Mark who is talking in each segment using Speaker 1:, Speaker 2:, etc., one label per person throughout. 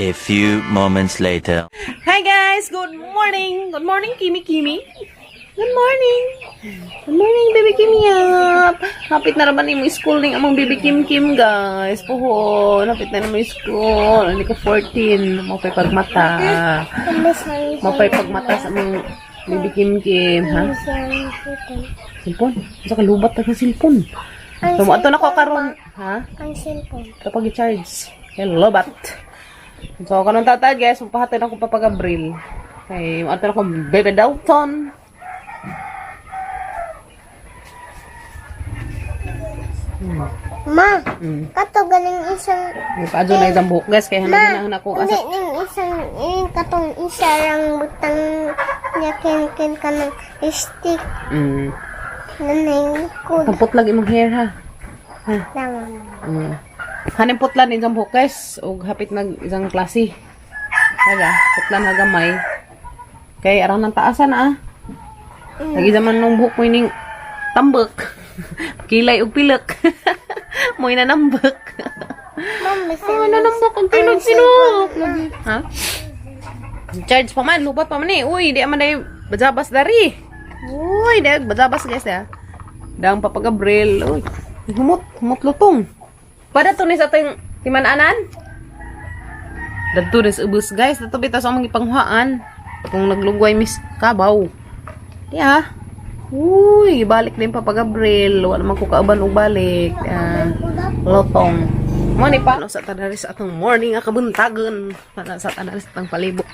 Speaker 1: A few moments later.
Speaker 2: Hi guys! Good morning! Good morning, Kimi Kimi! Good morning! Good morning, baby Kimi up! Hapit na naman yung school ning among baby Kim Kim, guys. Puhon, hapit na naman yung school. Hindi ko 14. Mapay pagmata. Mapay pagmata sa among baby Kim Kim, ha? Silpon? Sa kalubat na ng silpon. So, ato na ko karon, ha?
Speaker 3: Ang cellphone.
Speaker 2: Kapag i-charge. Hello, bat. So, kanong tatad, guys, magpahatid ako Papa Gabriel. Kay, ato na ko Baby Dalton.
Speaker 3: Ma, kato galing isang
Speaker 2: May paadyo na isang buhok, guys. Kaya hanap na ako.
Speaker 3: hindi
Speaker 2: Asa,
Speaker 3: ning isang yung katong isa lang butang niya kin ka ng stick na nangkod
Speaker 2: Tampot lang imong hair, ha?
Speaker 3: lang.
Speaker 2: Hanin putlan isang buhok, guys. Og hapit nag isang klase. Haga, putlan ha gamay. Kay arang ng taasan, ah. Lagi zaman nung buhok mo ining tambak. Kilay og pilak. Mo'y nanambak.
Speaker 3: Ma'am,
Speaker 2: Ay, nanambak ang pilog sinok. Ha? Charge pa man, lubat pa man eh. Uy, di man day bajabas dari. Uy, di bajabas guys ya. Dang Papa Gabriel. Uy, humot, humot lutong. Pada to ni sa atong timananan. Dadto ni sa ubos guys, dadto bitaw sa among gipanghuaan. Kung naglugway mis kabaw. Di ah. Uy, balik din Papa Gabriel. Wala man ko kauban og balik. Ah, lotong. Mo ni pa sa tanaris atong morning nga kabuntagon. Para sa tanaris atong palibot.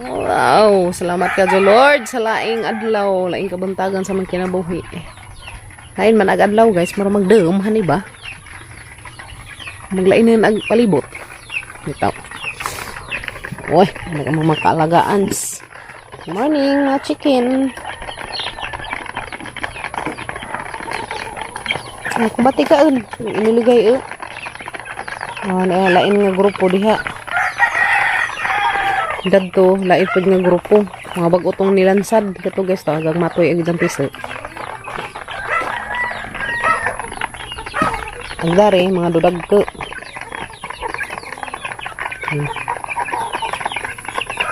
Speaker 2: Wow, salamat ka Lord sa laing adlaw, laing kabuntagan sa mga kinabuhi. Kain man ag adlaw guys, mura magdum hani ba? Maglain ag palibot. Bitaw. Uy, ano ka mga kaalagaan. Good morning, mga chicken. Ay, kubati ka un. Iniligay eh. Ah, lain nga grupo diha. Dadto, lain pud nga grupo. Mga bag-o tong nilansad. Kato guys, to, hanggang matoy ang isang piso. Ang dari, mga dudag ko.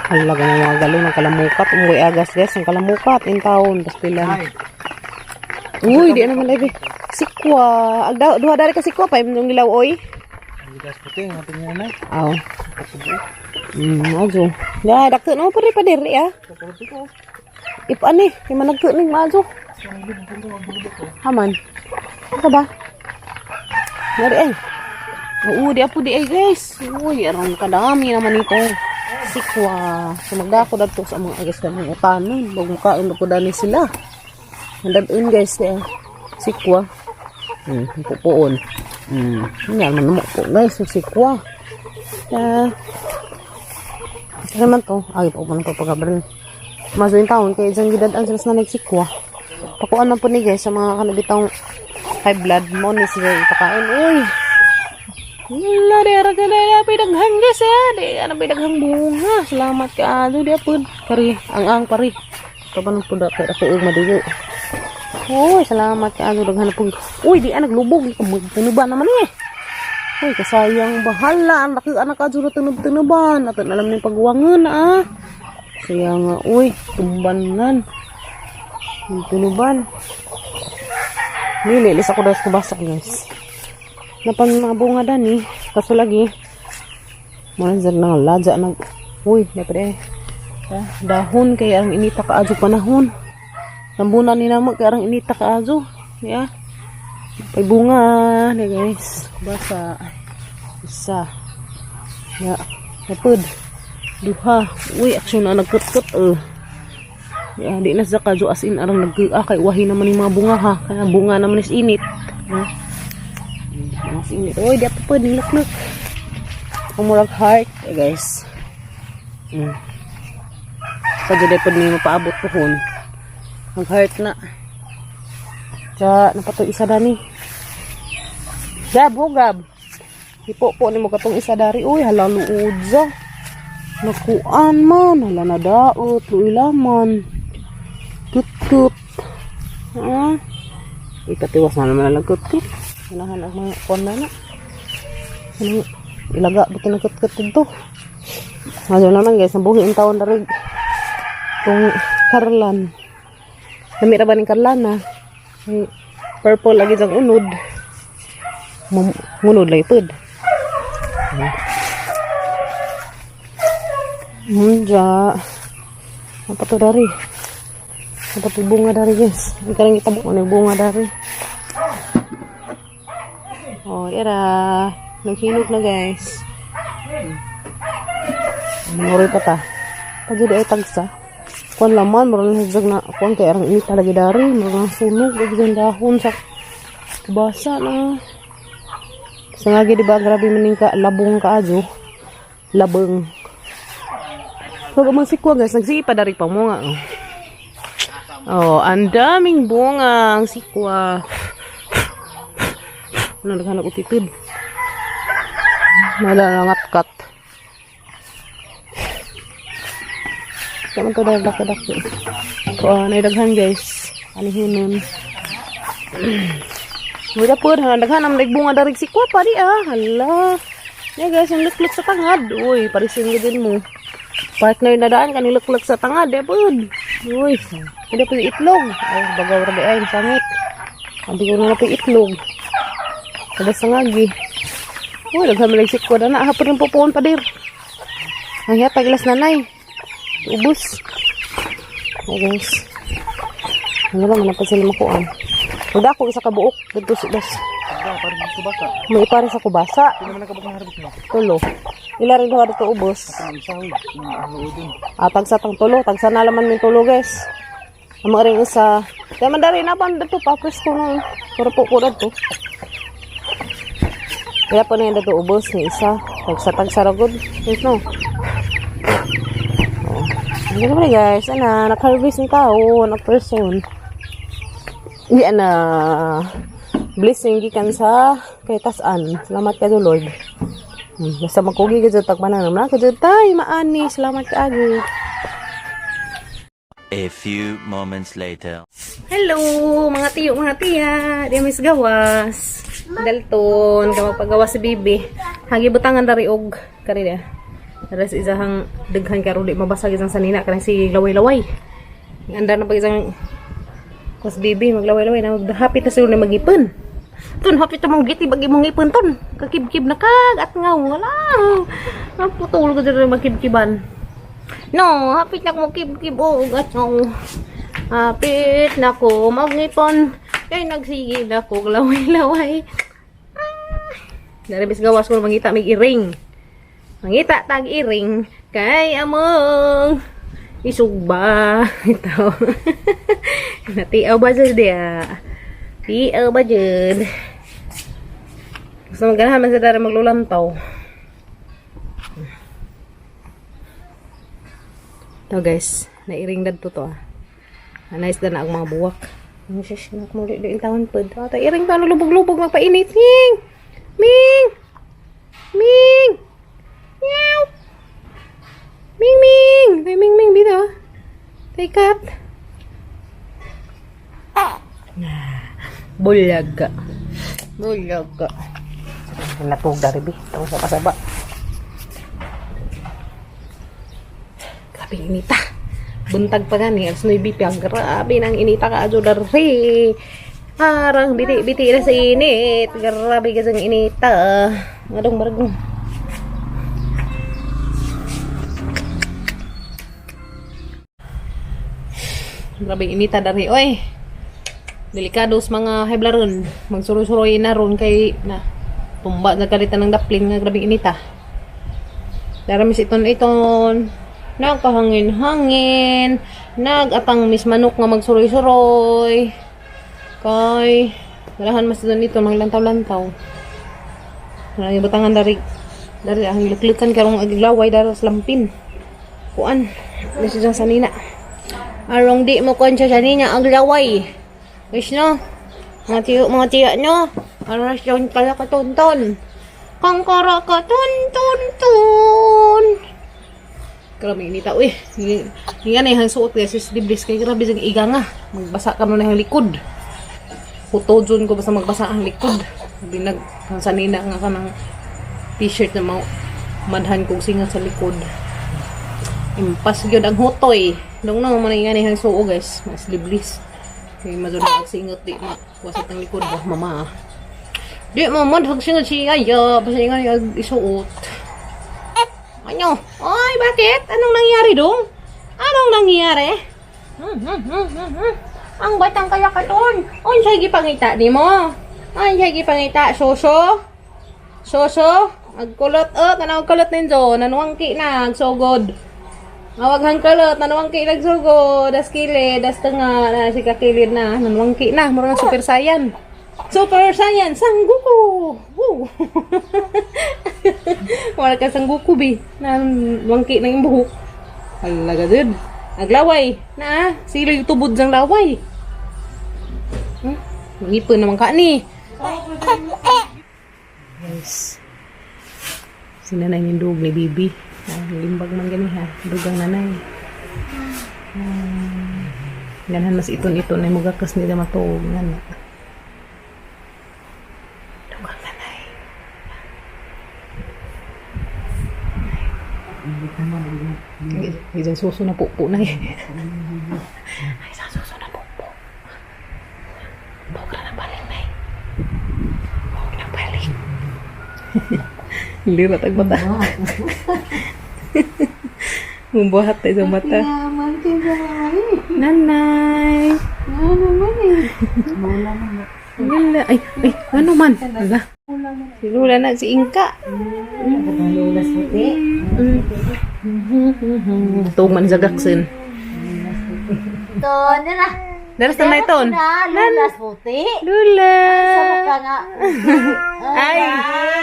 Speaker 2: Hala ka mga galong ng kalamukat. Umuwi agas guys, ang kalamukat. In taon, pastilan. Uy, di naman lagi. Sikwa. Agda, duha dari ka sikwa pa yung gilaw oy. Aw. Ajo. Ya, dakto no pare pa diri ah. Ipan eh, kay managko ning maajo. Haman. Ano ba? Dari eh. Oo, di apo di ay guys. Uy, arang kadami naman ito. Sikwa. So magdako dadto sa mga agas ka mga utanon. Bag mukaon ko dani sila. Mandadun guys eh. Sikwa. Pupuon. Yan man mo po guys, yung sikwa. Ah. Ano naman to? Ay, pa ng Papa Gabriel. Maso yung taon, kaya isang gidadaan sila sa nagsikwa. Pakuan man po ni guys sa mga kanabitang high blood mo ni sila ipakain. Uy! Wala, di ara ka na pinaghang guys eh. Di ara pinaghang bunga. Salamat ka alo, di apod. Pari, ang pari. Kabanong po da, kaya ako ug madugo. Uy, salamat ka alo, daghan na po. Uy, di naglubog. Magtunuban naman eh. Uy, kasayang bahala. Ang laki anak adyo na tunob-tunoban. Ato na alam ni pagwangan ah. Kaya nga, uy, tumban nan. Yung tunuban. Nililis ako daw sa kubasa, guys. Napan mga bunga dani. Kaso lagi, muna dyan na ladya nag, uy, napre. Ah, dahon kay ang inita kaadyo panahon. Nambunan ni namo kay ang inita kaadyo. Yeah. May bunga na guys. Basa. Isa. Ya. Napud. Duha. Uy, aksyon na nagkutkut eh. Ya, di na sa kadyo as in arang nag ah, kay wahi naman yung mga bunga ha. Kaya bunga naman is init. Ha? Mas init. Uy, di pa pwede lukluk. Ang murag heart, eh, guys. Padyo di pwede mo paabot pohon. Ang heart na. Ja, napatoy isa dani. Gab, ho gab. Hipo po ni mo katong isa dari. Uy, hala luod za. Nakuan man, hala na daot, luoy laman. Kut-kut. Ah. Ikatiwas na naman lang kut-kut. Unahan ang mga kuan na na. Ano? Ilaga buti nagkatkat dito. Ano naman guys, nabuhi ang taon na rin. Itong karlan. Dami ra ba ning karlan na? May purple lagi sang unod. Ngunod lagi pud. Ja. Apa to dari? Apa to bunga dari guys? Hindi ka lang itabok ano yung bunga dari. Oh, era. Naghinog na guys. Manuri pa ta. Pag ay tagsa. Kuan laman, mura lang higzag na kuan kay arang init talaga dari, mura lang sunog ug dyan dahon sa basa na. Sa nga di ba grabe maning ka labong kaadyo. Labong. Pag amang sikwa guys, nagsige pa dari pa mo nga. Oh, oh ang daming bunga ang sikwa. Ano naghanap og titid. Nala nangatkat. Kaman to dahil dako-dako. Oh, naidaghan guys. Anihin nun. Wala po, ha, daghan ang nagbunga darig sikwa pa di ah. Hala. Yeah guys, yung lukluk sa tangad. Uy, parisin ko din mo. Partner na daan kani lukluk sa tangad, eh pod. Uy, hindi pa yung itlog. Ay, bagaw ra di ay, sangit. Sabi ko na na pa yung itlog. Kada sa ngagi. Uy, daghan man sikwa na na. Hapon rin pupuon pa dir. Ang hatag ilas nanay. Ubus. Ay guys. Ano lang, manapad sila makuan. Wala ako isa ka buok. Dito sa das. May ipare sa kubasa. Tulo. Ila rin duha dito ubos. Ah, tagsa tang tulo. Tagsa na laman min tulo guys. Ang mga rin isa. Kaya man dari na pa dito pa presko no. Pero po ko dito. Kaya po na yung dito ubos ni isa. Tagsa tagsa ra gud. Yes no. Oh. Ang ganda pa guys. Ana, nag-harvest ng tao, nag-person. Hindi ana blessing gikan sa kay tasan. Salamat kayo Lord. Basta magkugi ka dyan tagpanan naman ka dyan tay maani. Salamat kaayo.
Speaker 1: A few moments later.
Speaker 2: Hello mga tiyo, mga tiya. Di mis gawas. Dalton ka magpagawas si bibi. Hagi butangan dari og kari dia. Dara sa isahang daghan karon di mabasag isang sanina kanang si laway-laway. Anda na pag isang kos bibi maglaway-laway na hapit na siguro na magipon. Ton hapit na mong giti bagi mong ipon ton. Kakibkib na kag at ngaw wala. Ang putol ko diri magkibkiban. No, hapit na ko magkibkib og at ngaw. Hapit na ko magngipon. Kay nagsigil ako laway-laway. Ah. Daribis gawas ko mangita mig iring. Mangita tag iring kay among isugba. Ito. Natiaw ba dyan diya? Tiaw ba dyan? Gusto maganahan man sa dara maglulantaw. Ito guys, nairing dad to to ah. Nice na na ang mga buwak. Ang shush, nak mo di tawon pod. Ato iring pa lubog-lubog magpainit. Ming! Ming! Ming! Meow! Ming Ming! Tay Ming Ming dito. Tay cat. Ah, Bulaga. Bulaga. Natug dari bi. Tawon sa kasaba. Grabe inita. Buntag pa gani, alas 9 pa. Grabe nang inita ka adyo dari. Arang biti-biti na sa init. Grabe kasi ang inita. Ngadong baragong. Grabe inita dari oy. Delikado sa mga heblaron. Magsuroy-suroy na ron kay na tumba na kalita ng dapling nga grabe inita. Daramis iton-iton. Nagkahangin-hangin. Nagatang mis manok nga magsuroy-suroy. Kay ganahan mas doon ito maglantaw-lantaw. Wala yung butangan dari dari ang luklukan karong aglaway dari sa lampin. Kuan, nasi dyan sanina. Arong di mo kuan siya sanina ang laway. Wish no? Mga tiyo no? Aras yung kalakatonton. Kang karakatonton ton. Grabe inita uy. Nga na yung suot guys, is diblis kay grabe sa iga nga. Magbasa ka mo na yung likod. Puto dyan ko basta magbasa ang likod. Binag ang sanina nga ka ng T-shirt na mau madhan kog singat sa likod. Impas gyud ang hutoy. Dong no man nga ni suo, guys, mas sleeveless. Kay madun ang singot di ma wasat ang likod ba mama. Di mo madhag singot si Aya, basta nga isuot. Ano? Ay, bakit? Anong nangyari dong? Anong nangyari? Ang batang kalakaton. Unsay gipangita nimo? Ay, siya gipangita? Soso? Soso? Agkulot, oh, tanaw kulot ninyo. Nanuwangki na, agsugod. Awag kulot, nanuwangki nagsugod. Das kilid, das tunga, na si kakilid na. Nanuwangki na, mura na Super Saiyan. Super Saiyan, Sangguku! Woo! Wala ka Sangguku, bi. Nanuwangki na yung buhok. Halaga dun. Aglaway. Na, sila yung tubod sang laway. Ngipon naman ka ni. Yes. Si nanay ni Dug ni Bibi. Ah, limbag man gani ha. Dugang nanay. Ganhan mas iton-iton ay mugakas nila matuog nga na. Dugang nanay. Isang suso na pupo na eh. Ay, isang suso na pupo. Huwag na balik na eh. Huwag na balik. Lira tag mata. Mumbuhat tayo sa mata. Nanay! Lula. Ay, ay, ano man? Ala. Si Lula na, si Inka. Tuog man sa gaksin.
Speaker 4: Ton, na.
Speaker 2: Daras na iton.
Speaker 4: Na, lulas puti.
Speaker 2: Lula!
Speaker 4: Ka nga.
Speaker 2: Ay!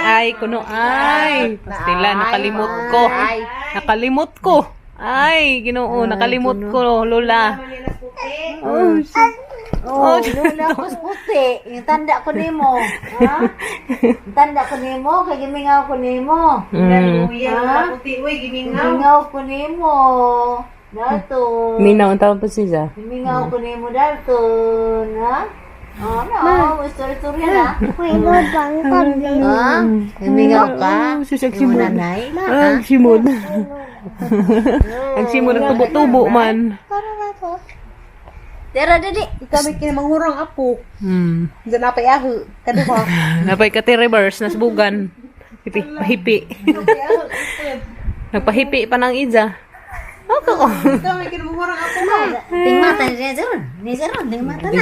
Speaker 2: Ay, kuno ay. Pastila, nakalimot ko. Nakalimot ko. Ay, Ginoo, nakalimot ko, Lola. Oh, shit.
Speaker 4: Oh, lula ko puti. Yung tanda ko nimo. Ha? Yung tanda ko nimo, kay gimingaw ko nimo. Ha? Gimingaw ko nimo. Dalton.
Speaker 2: Minaw, ang tawag pa siya.
Speaker 4: Gimingaw ko nimo, Dalton. Ha? Oh, no. Story-story na.
Speaker 3: May lubang tabi.
Speaker 4: Ha? Gimingaw ka?
Speaker 2: Oh, si sexy
Speaker 4: Imo
Speaker 2: mood.
Speaker 4: nanay?
Speaker 2: Ang simod. Ang simod, nagtubo-tubo man.
Speaker 3: Para na to.
Speaker 4: Tara, dali.
Speaker 5: Kami kinamangurang apo. Diyan na pa yahu. Kaduha.
Speaker 2: Napay ka reverse, nasbugan. Hipi, pahipi. Nagpahipi pa ng ija. Okay ko.
Speaker 5: Kami kinamangurang apo ma.
Speaker 4: Tingmata ni Zeron. Ni Zeron, tingmata na.